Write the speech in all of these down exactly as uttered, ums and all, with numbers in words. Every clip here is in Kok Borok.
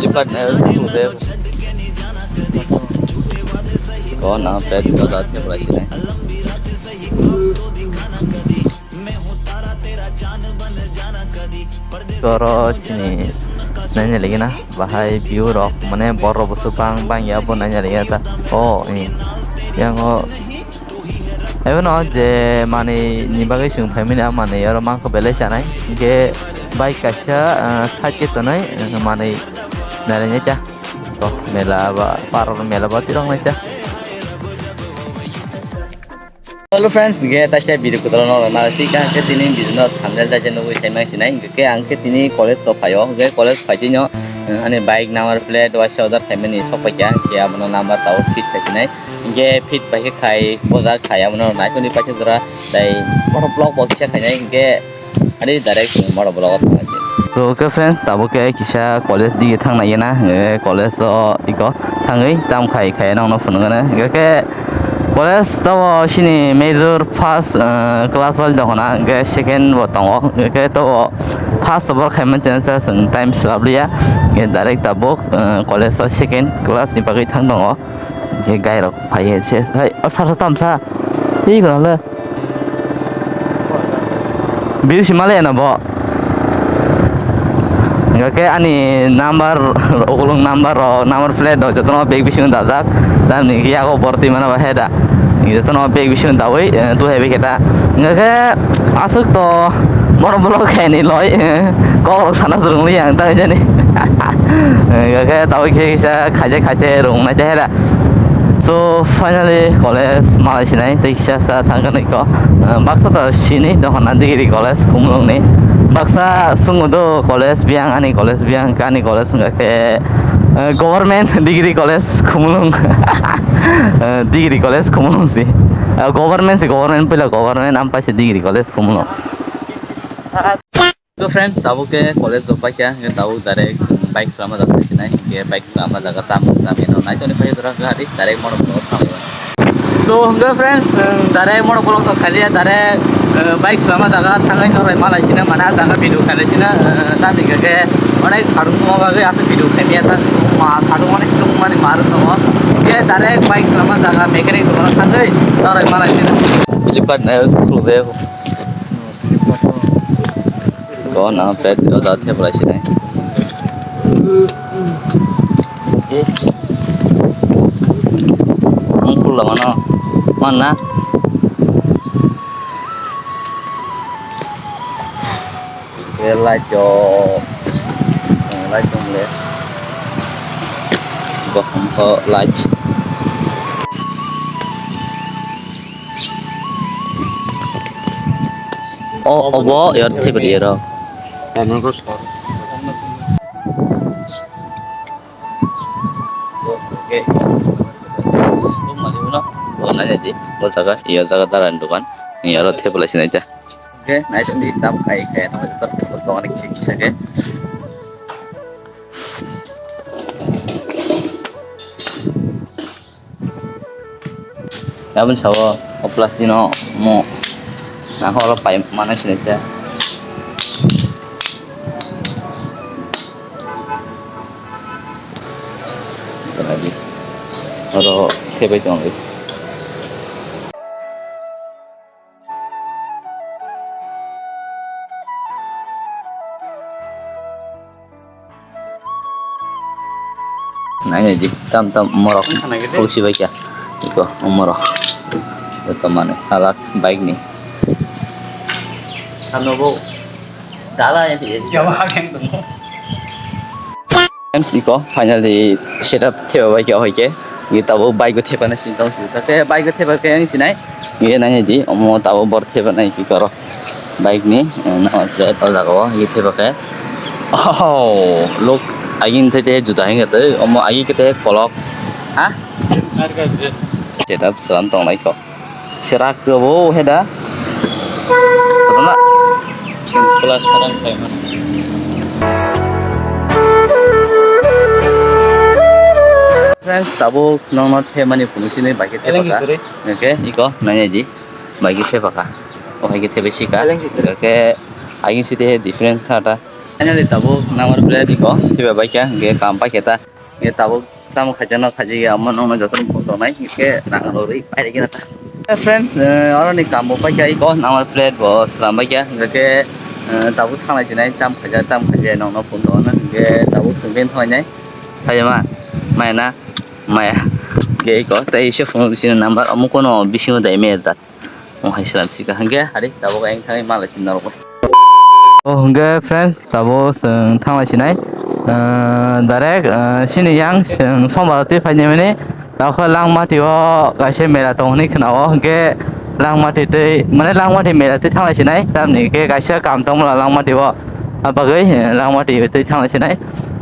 Lipat na tu de. Ko na pet ko da te pura sine. Toro chini naina lagi na bahai view rok mane borok busu bang bang ya bo naina lagi ta. Oh, ini yang o. Ebono je manwi ni bagwi chwng phaimani, a manwi oro mangkha belai chanai. Hinkhe bike kaisa, ah, side khe tonwi, ah, manwi narainai ta. To mela ba, paror mela ba tirok nai ta. Hello friends, hinkhe taisa video kwtal no rwna thik hinkhe tini video no thumbnail taisa nugwi saimang sinai. Hinkhe ang khe tini college to phaio, hinkhe college phaitino, ah, ani bike number plate waisa order khaimani sok paikha, hinkhe abono number tao fit khaisinai. Hinkhe fit bai khe khai, bojak khai, abono naitoni paikhe jora tei motor block bo kisa khainai, hinkhe ani direct motor block o thangnai. So, okay friends, tabuk khe kisa college dige thangna yena, hinkhe college o iko thangwi tam khai khai nokno phunukgana. Hinkhe college tabo chini major first, uh, class o tongkhana, hinkhe second bo tongo, hinkhe tabo first o bo khaimani chwng time swlap liya, hinkhe direct tabuk, uh, college o second class ni bagwi thang tongo. Hinkhe gai rok phai se, hai, o sar sa tamsa. Hi gwnang le. Biu si male na bo. Hinkhe ani number, ukulung number rok, number plate rok jotono bag bisingo dajak. Tamni hinkhe yago bortwi mano ba he da. Jotono bag bisingo dawi, eh, tu hai bai khe ta. Hinkhe aswk to borok bolok khaini loi, eh, kok rok sana swrwngli ang ta jani. Hinkhe tawi khe kisa khaijak khaijak rwngnaijak he da. So, finally, college malai sinai, tei kisa sa thangkha nai ko. Ah, baksa to sini, dohon na degree college, Khumulwng ni. Baksa sungo do college biyang, ani college biyang, kani college wngkha khe, ah, government degree college, Khumulwng. Ah, degree college, Khumulwng si. Ah, government si, government, puila government, am paisa degree college, Khumulwng. So friends, tabuk khe college rok paikha, hinkhe tabuk direct bike swlama jaga sinai, hinkhe bike swlama jaga tamo tamo no naitoni paikha jora gari direct motor block o thanglai. So hinkhe friends, direct motor block o khailiya, direct, eh, bike swlama jaga thangwi norok malai sina mana jaga video khailai sina, eh, tamni hinkhe onek sarung tongma bagwi aswk video khaimaya ta ma sarung onek tongmani ma rwng tongo. Hinkhe direct bike swlama jaga mechanic dukano thangwi norok malai sina. Lipat na thulde. Ko na pet o da thep lai sinai. Ang kul lama no. Mana? Light jo. Light jong le. Ko light. O, obo yor thik ri ro. O jaga, iyo jaga dalan dukan. Iyo ro thep lai sinai ta. Oke, nice ni tam khai khai no tor tor to ani chik chake. Aboni sabo o plastic no mo nang oro pai mano sinai ta. Oro khebai tongo. Naina di tam tam morok. Ang khana gede. Kok si bai kya? Iko morok. Ito mane alak bike ni. Ano bo dala ya di. Kya ba keng tumo? Friends, iko finally setup theba bai khe hoi khe. Iko tabo bike bo thepana sini tong sini. Tate bike bo thepa khe ang sinai. Iko nai di, omo tabo bor thepana iko koro. Bike ni, eh, nama je to jaga o, iko thepa khe. Oh, look, agin sai te juta hing te, omo agi kete kolok. Ha? Setup selam tong lai ko. Serak tu bo heda. Betul tak? Kelas sekarang kayak mana? Friends, tabuk nongno themani phunuk sini bai khe thepaka. Oke, iko nanya di. Bai khe thepaka. O hai khe thebe sika. Oke, agin site different kha ta. Finally tabuk number plate iko siba baikha, hingke kam paikha ta. Hingke tabuk tamo khaijano khaijaya, omo nokno jotono phone tongnai, hingke nang rwrwi pairikhe ta. Eh, friends, eh, oroni kambo paikha iko number plate bo slam baikha, hingke, eh, tabuk thanglai sinai, tam khaijak, tam khaijaya nokno phone tongna, hingke tabuk swngkhe thanglai nai. Sayama, mayana, maya. Hingke iko, tei ise phone sini number, omo kono bisingo dai maya jat. Mo hai slam sika hingke hari tabuk ayang thangwi malai sin norok. Oh, hingke friends, tabuk chwng thanglai sinai. Ah, direct, ah, sini yang chwng sombar twi phaini mani. Tabuk Langmati o kaisa mela tong hinwi khna o, hingke Langmati twi, mane Langmati mela twi thanglai sinai. Tamni hingke kaisa kam tongmala Langmati o. Abagwi, eh, Langmati twi thanglai sinai.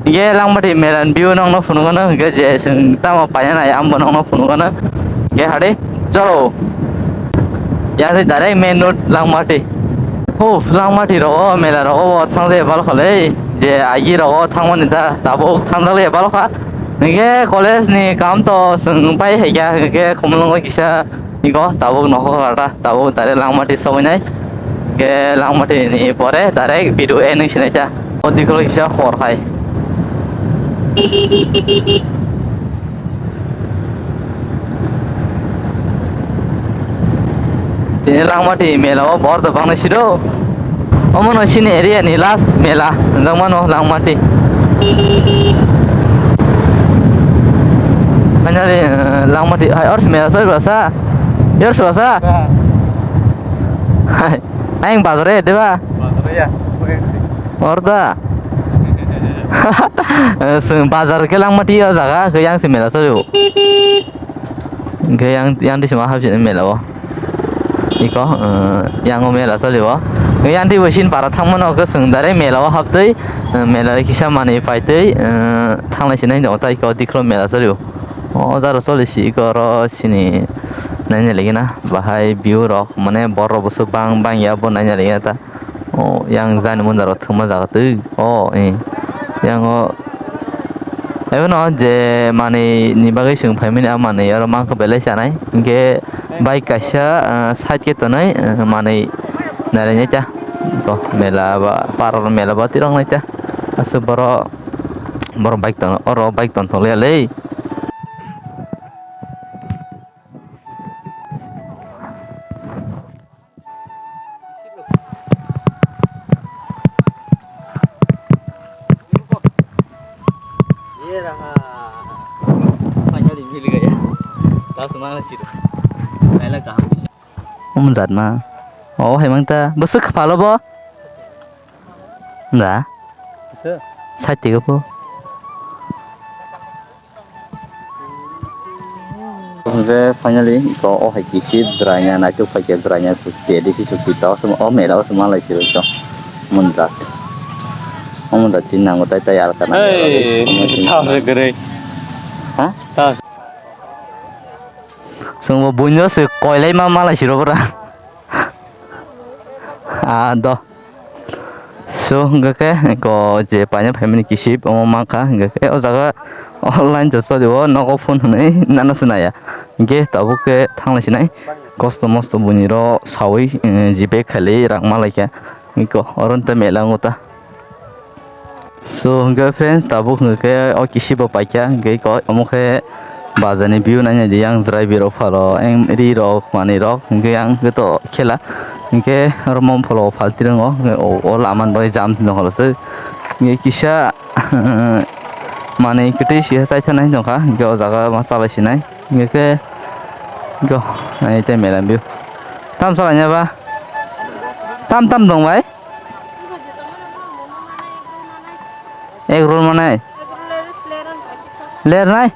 Hingke Langmati mela ni view nokno phunukgano, hingke je chwng tamo paina nai, ambo nokno phunukgano. Hingke hade, chalo. Yang twi direct main road Langmati. Ho, Langmati rogo, mela rogo bo thangjaya balokha le. Je agi rogo thangmani da, tabuk thangjakya balokha. Hingke college ni kam to chwng pai haikha, hingke khumulwngo kisa. Iko tabuk nokhor kata, tabuk direct Langmati sobainai. Hingke Langmati ni pore direct video ending sinai ta. O dikolo kisa hor hai. Tini Langmati mela o bor da bangnai sido. Omo no sini area ni last mela, jangmano Langmati. Finally, eh, Langmati, hai, ors mela soi basa. Ors basa. Hai, ayang bazar e, deba? Bazar ya. Orda. Eh, seng bazar ke Langmati o jaga, ke yang se mela soi. Hingke yang, yang twi sima hapsini mela o. Iko, eh, yang o mela soli o. Yang twi bo sin para thangmano ke chwng direct mela o haptwi, eh, mela o kisa manwi paitwi, eh, thanglai sinai no tai iko diklo mela soli o. O jaro soli si iko oro sini naina lagi na. Bahai view rok mane bor rok bwswk bang bang ya bo naina lagi na ta. O yang jani munda rok thwngma jaga twi. O, eh. Yang o Ebono je manwi ni bagwi chwng phaimani, a manwi oro mankha belai chanai. Hinkhe bike kaisa, ah, side khe tonwi, ah, manwi narainai ta. Bo mela ba, paror mela ba tirok nai ta. Aswk borok, borok bike tong, oro bike tongthok liya le. Omo jat ma. O hai mang ta. Bwswk khapalo bo. Da. Side twi po. Hingke finally, iko o hai kisi draina naitok paikhe draina sukti, disi sukti tao se o mela o se malai se ito munjat. O munjat sin nango tai tai alka na. Hey, tao se kwrwi. Ha? Tao. Sungbo buino se koilai ma malai siro bora. Ah, do. So, hingke khe, ko je paina phaimani kisip, omo mankha, hingke khe, o jaga online to choli o, nogo phone hwnwi nana sinaya. Hingke tabuk khe thanglai sinai, kosto mosto buini ro sawi, eh, jibe khailai rang malaikha. Hingke oro nte mela wngta. So, hingke friends, tabuk hingke khe o kisip bo paikha, hingke ko omo khe Bazar ni view naina di yang, jwrai birok pharo, eng ri rok, manwi rok, hingke yang khe to khela, hingke oro mom pholo phalti rongo, hingke o, o lama ni bagwi jam tong kholo se, hingke kisa manwi kwtwi si chai thani tongkha, hingke o jaga ma chalai sinai, hingke khe go, nai tei mela view. Tam chalai nya ba? Tam tam tong bai? Egg roll manai? Ler nai?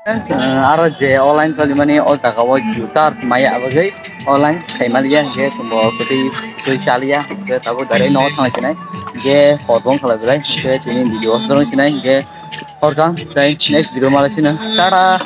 Friends, eh, aro je online solimani o jaga o jutar maya abagwi online khaimaliya hingke tumbo kwtwi twi chaliya hingke tabuk direct nogo thanglai sinai hingke hor bong khalai belai hingke chini video o sinai hingke horkang tei next video malai sina tata.